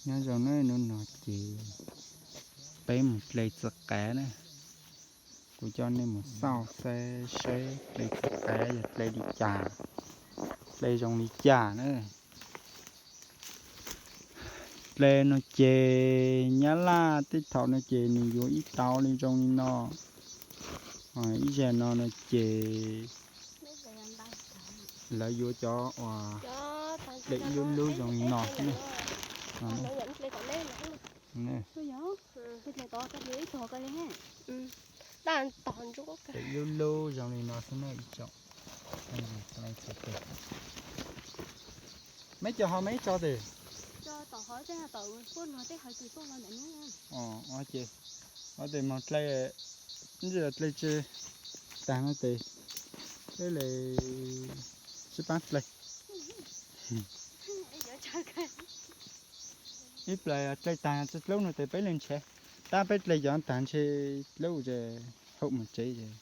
Nyob zoo na, hnub no ces peb mus dle txiv qav na. Kuv coj nej mus xauj saib saib dle txiv qav yog dle li cas, dle zoo li cas na. Dle no ces nyab laj tej thaum no ces nws yuav ib tauv li zoo li no, ib zaug no no ces lawv yuav cov uas dle ib lub lub zoo li no xwb ne. Dle ib lub lub zoo li no xwb ne ib tsoom. Meb cov ho meb tso tes. Ces, ces moog dle, ntsis dle tsi taag no tes, peb le sib paab dle. Ib pliag dle taag tsi dlub no tes peb le nrhiav, tab peb dle cov taag ntshe dlub ces haum moog tsev ces.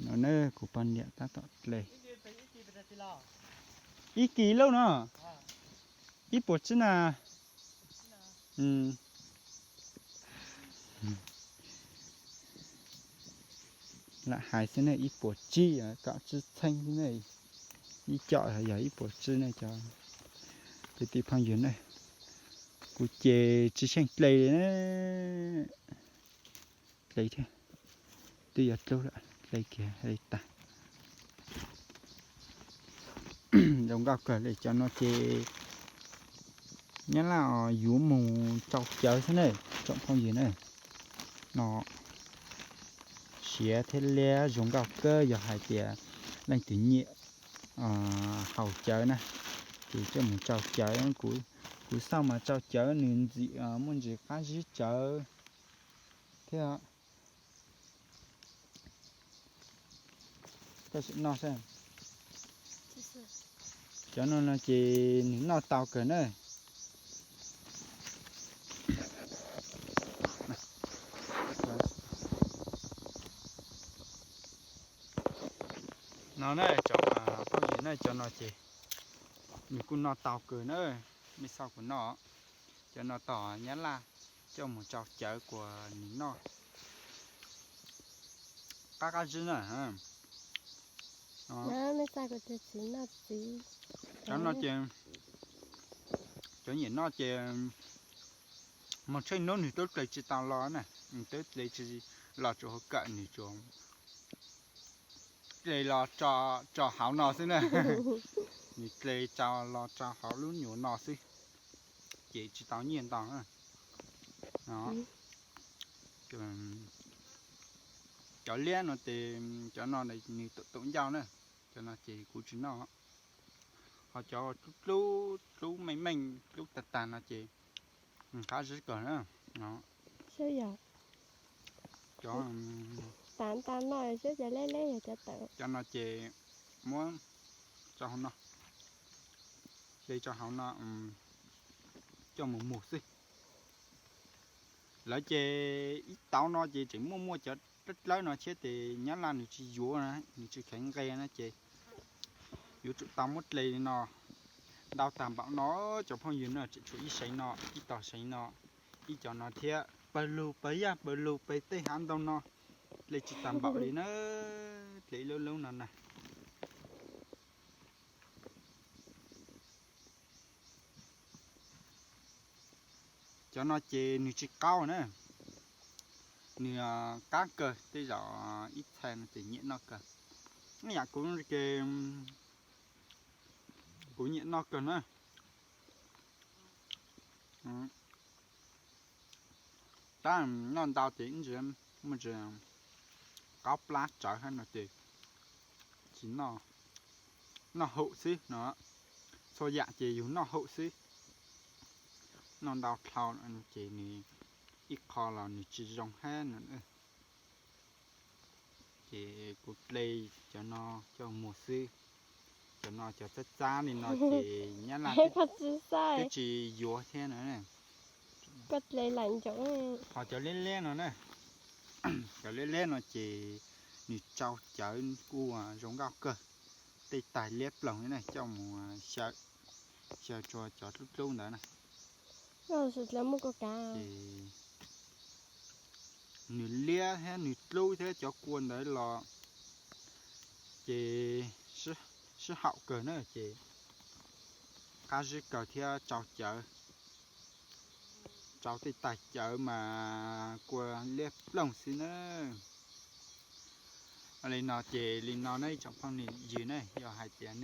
No na kuv poj niam tab tom dle. Ib kis lub no, ib puas tsib na. Lam hais xwb ne, ib puas tsib, kaum tsib txheeb xwb ne. Ib co yog ib puas tsib ne cov kwv tij phooj ywg na. Kuv ces tsi xyeej dle li na. Dle thiab, twb yuav dlub lawm, dle kiag li tag. Zoo nkauj kawg li. Cov no ces nyab laj yuav mus tsau cawv xwb ne, tsoom phooj ywg na. No siav thiab liab zoo nkauj kawg, yog hais tias leej twg nyiam haus cawv na ces coj mus tsau cawv. Kuv xauj mas tsau cawv nws ntxim muaj ntsis qab zib tsawv thiab. Koj sim noj saib. Cov no no ces nws noj tau kawg na. No na, cov phooj ywg na, cov no ces nws kuj noj tau kawg na. Mej xauj kuv noj, cov no tom nyab laj coj mus tsau cawv kuas nws noj. Qab qab zib na. Cov no ces, cov nyiam noj ces moog tsheej hnub nws twb dle tsis tau los na, nws twb dle tsis los rau hauv kawm, nws tsuas dle los tso hauv no xwb na. Nws dle tso los tso hauv lub nyuam no xwb, ces tsis tau nyiaj ntau na. Cov liab no ces cov no nws tum tum ncauj na, cov no ces kuv tsis noj. Ho cov dlub dlub meej meej dlub tag tag no ces qab zib kawg na. Cov no ces muab tso hauv no, hle tso hauv no, coj mus muag xwb. Lawv ces ib tauv no ces tseem muaj muaj cov dlawb dlawb no thiab tes nyab laj nws tsis yuav na, nws tsis kheev nqe na ces yuav tsum tau muab dle li no. Ntau tag npaum no, cov phooj ywg na, tseem tshuav ib seev no, ib tog seev no, ib co no thiab, pawg lug pawg yaj pawg lug pawg tej hav ntoo no, dle tsis tag npaum li na, dle ib lub lub no na. Cov no ces nws tsis qaub na, nws qab kawg, tej zaum ib txhais no ces nyiam noj kawg. Ib yam kuv ces kuv nyiam noj kawg na. Tab noj ntau ces ib ntsis muaj ntsis qaub plab tsawv hab no ces tsis noj, noj haum xwb no. Txhua yam ces yus noj haum xwb. Noj ntau dhau no ces nws ib qho los nws tsis zoo hab no. Ces kuv dle cov no coj muag xwb. Cov no cov txab txab li no ces nyab laj twb tsis yuav thiab no. Ho cov liab liab no na, cov liab liab no ces nws tsau cawv kuj zoo nkauj kawg. Tej tais liab ploog li na, coj mus xyaw, xyaw tsua cov dlub dlub ntawd na. Ces nws liab thiab nws dlub thiab cov kua ntawd los ces sib haum kawg na, ces qab zib kawg thiab tsau cawv, tsau tej tag cawv mas kua liab ploog xwb na. Li no ces li no ne tsoom phooj ywg ne, yog hais tias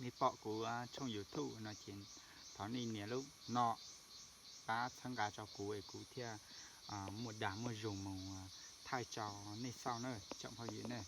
nej pom kuv tshooj YouTube no ces thov nej nias lub no pab txhawb nqa rau kuv es kuv thiaj muaj dag muaj zog mus thaij rau nej xauj na tsoom phooj ywg ne.